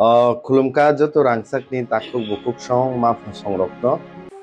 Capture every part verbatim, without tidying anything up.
O khulumkha joto rangchakni takhuk bukhuk song ma phasongrokno.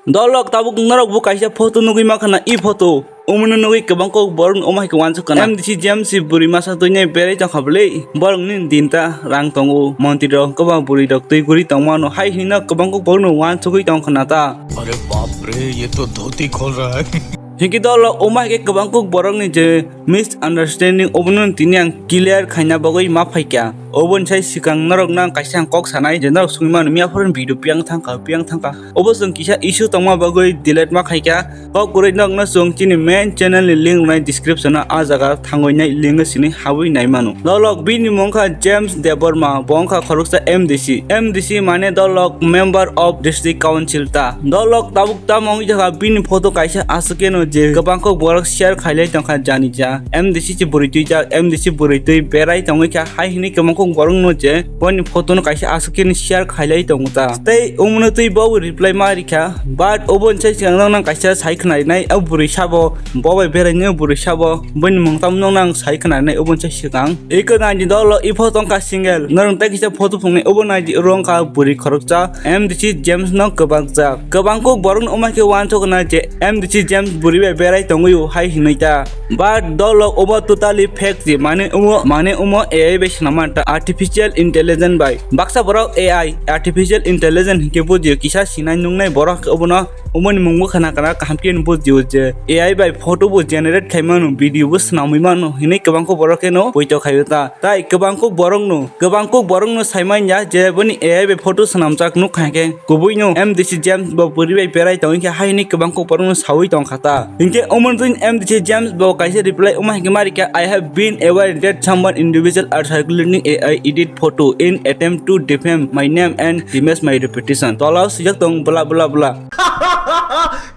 Dolok tabuk norok bo kaisa photo nugwi mankha na, i photo. Omono nugwi kwbang kok borok omo hai khe uansuk khana. M D C James si bwrwi masa twinai berai tongkha bwlwi. Borok ni dinta rang tongo. Montri rok kwbang bwrwi rok twi guri tongmano. Hai hino kwbang kok borok no uansugwi tongkha na ta. अरे बाप रे, ये तो धोती खोल रहा है। Hingke dolok omo hai khe kwbang kok borok ni je misunderstanding obono tini ang clear khaina bagwi ma phaikha. Oboni sai swkang norok nang kaisa ang kok sanai je norok songwi mano miya phoro video piyang thangkha, piyang thangkha. Obo chwng kisa issue tongma bagwi delete ma khaikha. Kok kwrwi nokno chwng chini main channel ni link rwnai description o, ah jaga thangwi nai link o sini habwi nai mano. Dolok bini mung kha James Debbarma, bo wngkha khoroksa M D C. M D C mane dolok Member of District Council ta. Dolok tabuk tamo wngwi jakha bini photo kaisa aswk keno je kwbang kok borok share khailai tongkha jani ja. M D C se bwrwi twijak, M D C bwrwi twi berai tongwi kha hai hinwi kwbang kok borok no je boni photo no kaisa aswk keno share khailai tongo ta. Tei omono twi bo reply ma rikha, but oboni sai swkang nang kaisa sai khna rinai, o bwrwi sabo, bo bai berai nai o bwrwi sabo, boni mung tamo nang sai khna rinai oboni sai swkang. Eko naidi dolo i photo wngkha single. Norok tei kisa photo phungnai obo naidi oro wngkha bwrwi khoroksa M D C James no kwbang jak. Kwbang kok borok no omo hai khe uansuk na je M D C James bwrwi bai berai tongwi o hai hinwi ta. But dolo obo totally fake se mane omo mane omo A I bai swnam manta artificial intelligence bai. Baksa borok A I artificial intelligence hinkhe bujio kisa sinai nungnai borok obono Omoni mungbo khana kana kaham khe no bujio je A I bai photo bo generate khai mano, video bo swnamwi mano hinwi kwbang khe borok khe no poito khaio ta. Tai kwbang khe borok no, kwbang khe borok no sai manya je boni A I bai photo swnamjak nuk kha khe kubui no M D C James bo bwrwi bai berai tong khe hai hinwi kwbang khe borok no saui tong kha ta. Hinkhe omoni twi M D C James bo kaisa reply omo hai khe ma rikha, "I have been aware that someone individual are circulating A I edit photo in attempt to defame my name and damage my reputation." Tola o swijak tong bla bla bla.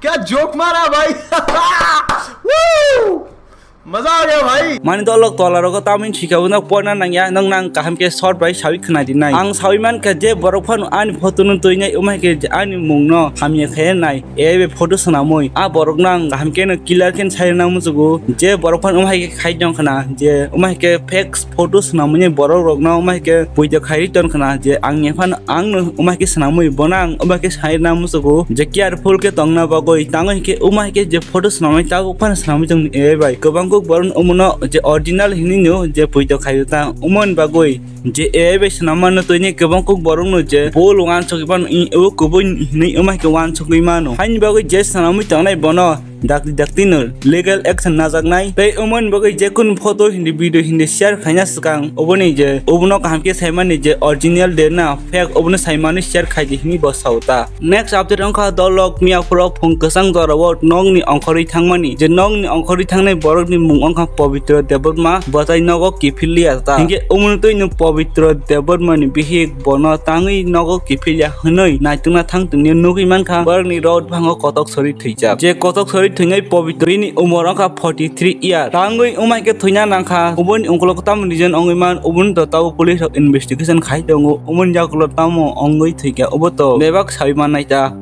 क्या जोक मारा भाई। Woo! मजा आ गया भाई। Mani dolok tola rogo tamni thika bo nok porna nangya, nok nang kaham khe short bai sawi khna di nai. Ang sawi man kha je borok phano ani photo no twi nai, omo hai khe ani mung no hamya khe nai. A I bai photo swnamwi a borok no ang kaham khe no clear khe sai rwna muchugo je borok phano omo hai khe khai tong khna je omo hai khe fake photo swnamwi borok rok no omo hai khe poito khai tong khna je ang ya phano ang no omo hai khe swnamwi bono ang omo hai khe sai rwna muchugo je careful khe tongna bagwi tangwi khe omo hai khe je photo swnamwi tabuk phano swnamwi tong A I bai kwbang kok borok omo no je original hinwi no je poito khai ta omo ni bagwi je A I bai swnam mano twi ni kwbang kok borok no je bol wansugwi mano o kubui hinwi omo hai khe wansugwi mano haini bagwi je swnamwi tongnai bono dakti dakti no legal action najaknai. Tei omoni bagwi je kunu photo hindi video hindi share khaina swkang oboni je obono kaham khe saimani je original de na fake obono saimani share khaidi hinwi bo sao ta. Next update wngkha dolok miyaphoro phung kwchang jorao nokni ongkhorwi thangmani je nokni ongkhorwi thangnai borokni mung wngkha Pabitra Debbarma bwtai nogo kiphilya ta. Hinkhe omono twi no Pabitra Debbarmani bihik bono tangwi nogo kiphilya hwnwi naitungna thang tongni nugwi mankha borokni rot bhango kotok sori thwijak. Je kotok sori thwinai Pabitrini umor wngkha forty three year. Tangwi wngmai khe thwina nangkha. Uboni ungkulok tamo reason wngwi man, uboni to tabo police rok investigation khai tongo. Uboni yagulo tamo wngwi thwikha, ubo to bebak sawi mannai ta.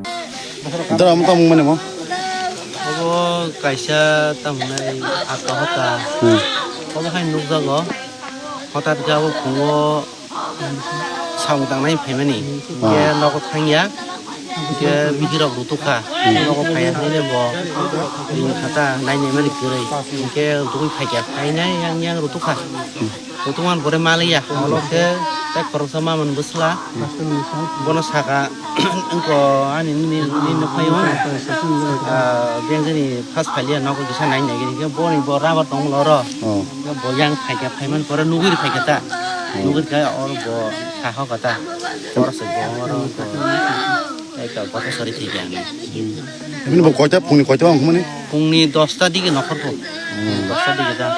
Dara mo tamo mane mo? Obo kaisa tamo nai aka hota. Hmm. Obo hai nukjago. Hota khe abo phungo samung tangnai phaimani. Hinkhe nogo thangya. Hinkhe bihirok rutukha. Nogo phaiya hinwi bo ringkha ta nainai mani kwrwi. Hinkhe rutugwi phaikha. Phainai yang yang rutukha. Rutukmani pore maliya. Olo khe tei khoroksa mamani bwsla. Bono saka, "Wngkho ani nini, nini nukphai o." Ah, beng jani first phailiya nogo kisa nainai gini. Hinkhe boni bo rubber tongmolo oro. Oh. Bo yang phaikha, phaimani pore nugwi rw phaikha ta. Hmm. Nugwi rwkha oro bo saha kha ta. Oro se bo oro bo. Ekta kotha sori thwikha ang. Bini bo koita, phungni koita wngkha mani? Phungni dosta digi nokhor pho. Hmm. Dosta digi ta.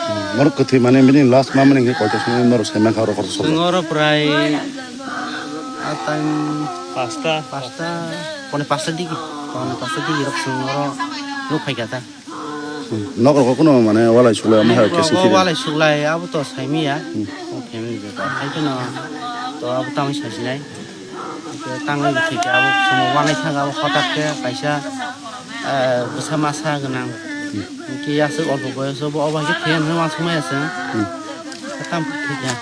Hmm. Norok kwthwi mane bini last ma mani hwnkhe koita simi norok sai mankha oro kotha sori? Chwng oro prai a time pasta. Pasta, pone pasta digi. Pone pasta digi rok chwng oro nuk phaikha ta. Hmm. Nok rok kuno mane walai suklai omo hai khe sikiri. Walai suklai abo to saimiya. Hmm. O family je to hai kheno to abo tamo sajinai. Tangwi thwikhe abo sumo wanai thang abo hotak khe kaisa, eh, bwsa masa gwnang. Hmm. Hwnkhe aswk olpo boyoso bo obo hai khe thwiya hinwi uansukmaya chwng. Hmm. Tamo thwikha.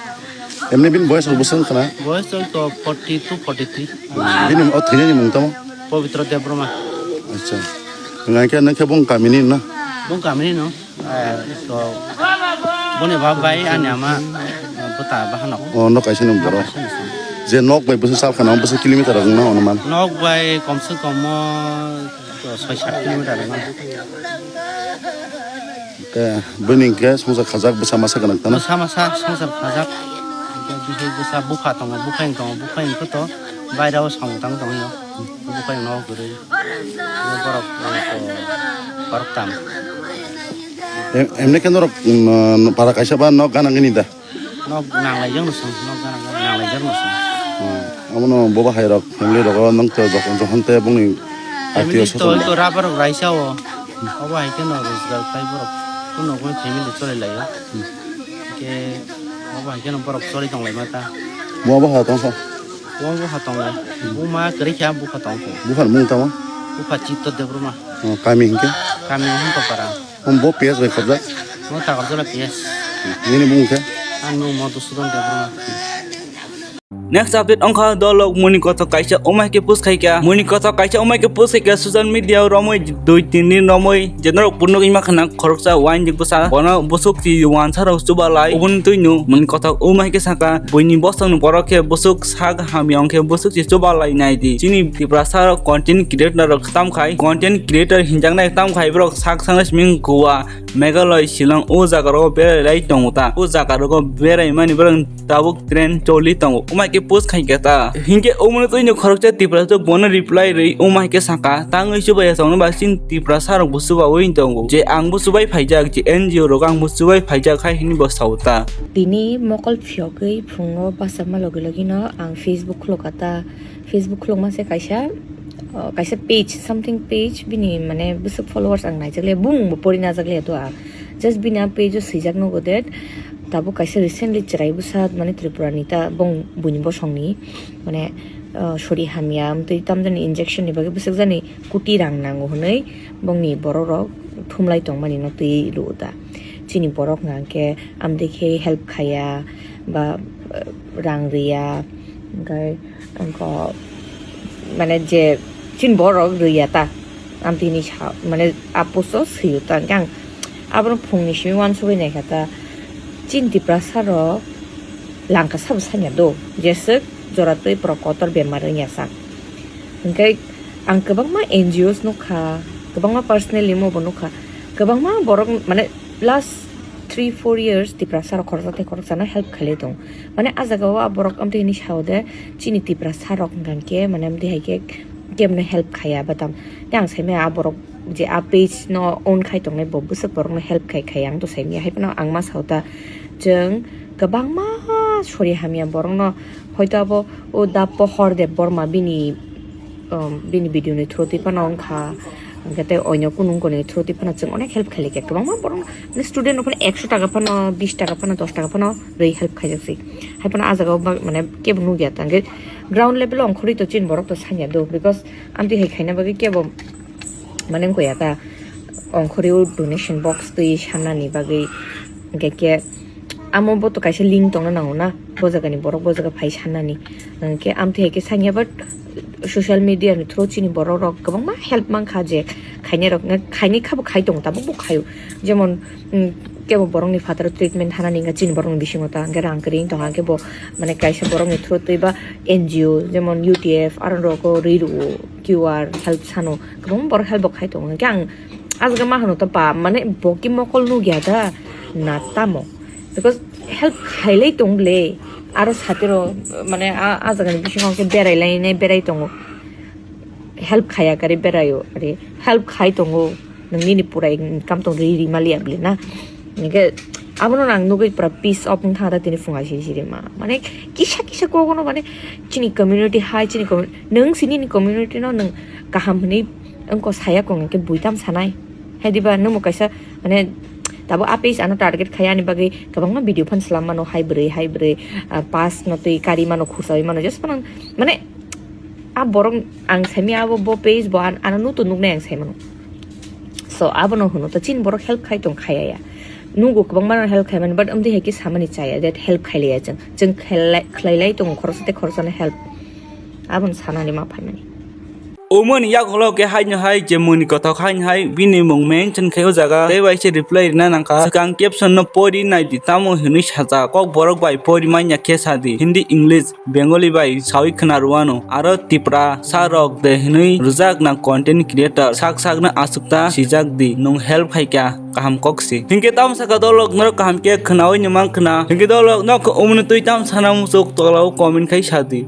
Emni bini boyes rok bwswk wngkha na? Boyes rok to forty to forty three. Bini o thwinani mung tamo? Pabitra Debbarma. Acha. Hwnka khe nang khe bung kamini na? Bung kamini no. Eh, to boni baba bai ani ama, eh, bwta bahanok. O nok kaisa ni borok. Kaisa ni song. Je nok bai bwswk sal khana bwswk kilometer rok wngna onuman. Nok bai komse kom o to soi sat kilometer wngna. Te bini hwnkhe swngchar khajak bwsa masa gwnang tano. Bwsa masa swngchar khajak. Bihik bwsa bupha tongo, bupha wng tongo, bupha wng khe to baira o samung tang tongwi o. Bupha wng no kwrwi. Borok, borok tam. Em-, emne khe norok, mm, para kaisa ba nok gana gini da? Nok nang lai jak no song, nok gana gana nang lai jak no song. Hmm. Amo no boba hai rok, family rok, nang to jokon, jokon te bongni atio swkang. Family to, to rubber rok raisa o. Obo hai khe no rojgar khai borok. Kuno kuno family choli lai o. Hwnkhe obo hai kheno borok choli tong lai ma ta. Mo bo ha tong kha. Bo bo ha tong lai. Buma kwrwi kha bupha tong kho. Bupha ni mung tamo? Bupha Chitto Debbarma. Oh, kami hwnkhe? Kami Hontopara. Om bo P S bai khobjak? Mo Takarjala P S. Nini mung khe? Ang mung Madhusudan Debbarma. Next update wngkha dolok muni kothok kaisa umai khe post khaikha. Muni kothok kaisa umai khe post khaikha social media romoi dui tin din romoi je norok purno ima khana khoroksa wine jik bwsa bono busuk si wansa rok chubalai ubun tuinu muni kothok umai khe saka buini bosong ni borok khe busuk sak hamyong khe busuk si chubalai nai di. Chini Tiprasa rok content creator rok tam khai content creator hinjak nai tam khai borok sak sangna siming Goa Meghalaya Shillong o jaga rogo berai lai tongo ta o jaga rogo berai mani borok tabuk train choli tongo. Umai khe post khai khe ta. Hinkhe omono twi no khoroksa Tiprasa bono reply rwi umai khe saka, "Tangwi chubaya chongno ba chini Tiprasa rok bo chubawi tongo. Je ang bo chubai phaijak, je N G O rok ang bo chubai phaijak," hai hwnwi bo sao ta. Tini mokol phiyogwi phungo bachama logi logi no ang Facebook khulukha ta. Facebook khulukma se kaisa, uh, kaisa page, something page, bini mane bwswk followers ang naijak le, bung bo pori najak le to ang. Just bini a page o swijak nugo that tabuk kaisa recently chwrai bwsa mane Tripura ni ta bong buini bosong ni mane, ah, sori hamya amtwi tamjani injection ni bagwi bwswk jani koti rang nango hwnwi bongni borok rok thumlai tongmani no twi luo ta. Chini borok hwnkha khe amtwi khe help khaya ba, ah, rang riya hwnkhe Angkho, mane, je chini borok rwya ta, amtwini sa, mane, a post o swio ta, hwnkhe ang abono phungni simi uansugwi naikha ta, chini Tiprasa rok langka sabo sanya do, jeswk jora twi borok kotor bemar wngya sak. Hwnkhe ang kwbangma N G Os nukha, kwbangma personally mo bo nukha, kwbangma borok, mane, last three four years Tiprasa rok khoroksa tei khoroksano help khailai tong. Mane a jaga o a borok amtwi hwnwi sao de, chini Tiprasa rok hwnkha khe, mane amtwi hai khe kebno help khaiya ba tam. Tei ang sai maya a borok je a page no own khai tongnai bo bwswk borok no help khai khai ang to sai maya. Hai phano ang ma sao ta, chwng kwbangma sori hamya borok no, hoito abo o da Pohor Debbarma bini, um, bini video ni through twi phano wngkha. Hwnkhe tei oino kunu wngkoni through twi phano chwng onek help khailai kha. Kwbangma borok mane student rok phano ekso taka phano, bis taka phano, dos taka phano rwi help khaijak si. Hai phano ah jaga o ba-, mane kebo nukya ta. Hwnkhe ground level o ongkhorwi to chini borok to sanya do, because amtwi hai khaina bagwi kebo mane wngkha ya ta. Ongkhorwi o donation box twi sannani bagwi. Hwnkhe khe amo bo to kaisa link tongna nango na, bo jaga ni borok bo jaga phai sannani. Hwnkhe amtwi hai khe sanya, but social media ni through chini borok rok kwbangma help mankha je khainai rok, khainai kha bo khai tongo, tabuk bo khaio. Jemon, mm, kebo borok ni phataro treatment hanani wngkha chini borok ni bisingo ta, hwnkhe rang kwrwi wng tongkha, hwnkhe bo mane kaisa borok ni through twi ba N G O jemon U T F aro rok o rwi rwo, Q R help sano, kwbangma borok help bo khai tongo. Hwnkhe ang ah jaga ma hano ta ba, mane bo ki mokol nukya da na tamo. Because help khailai tong le, aro satiro, mane, a, a jagani bisingo khe berai lainai berai tongo. Help khaya kari beraio, ari help khai tongo. Nang nini pura income tong ri, ri maliya bli na. Nike, abono nang nugui pura piece of wngkha da tini phunga siri siri ma. Mane, kisa kisa kogono, mane, chini community hai, chini commu-, nang si nini community no nang kaham hwnwi wngko saya kong ke buitam sanai. Hai diba, nang mo kaisa, mane, Tabo a page ano target khai ani bagwi kwbangma video phan slam mano, hai bwrwi, hai bwrwi, ah, pass no twi kari mano, khursawi mano, just phano, mane, a borok ang saimaya abo bo page bo an-, ano nuto nuknai ang saimano. So, abono hwno to chini borok help khai tong khaya ya. Nugo kwbangma no help khaimani, but amtwi hai khe samani chaya that help khailaiya chwng. Chwng khailai, khlailai tongo khoroksa tei khoroksano help. Aboni sanani ma phaimani. Umoni yagulo khe haino hai je muni kothok haino hai bini mung mention khe o jaga tei bai se reply rina nangkha. Swkang caption no pori naidi tamo hinwi sajak. Kokborok bai pori manya khe sadi. Hindi, English, Bengali bai sawi khna rwano. Aro Tipra sa rok de hinwi rwjak nang content creator. Sak sakno aswkta sijak di. Nwng help khaikha kaham kok si. Hinkhe tamo saka dolok norok kaham khe khnawi ni mang khna. Hinkhe dolok nok umuni twi tam sana muchuk tolao comment khai sadi.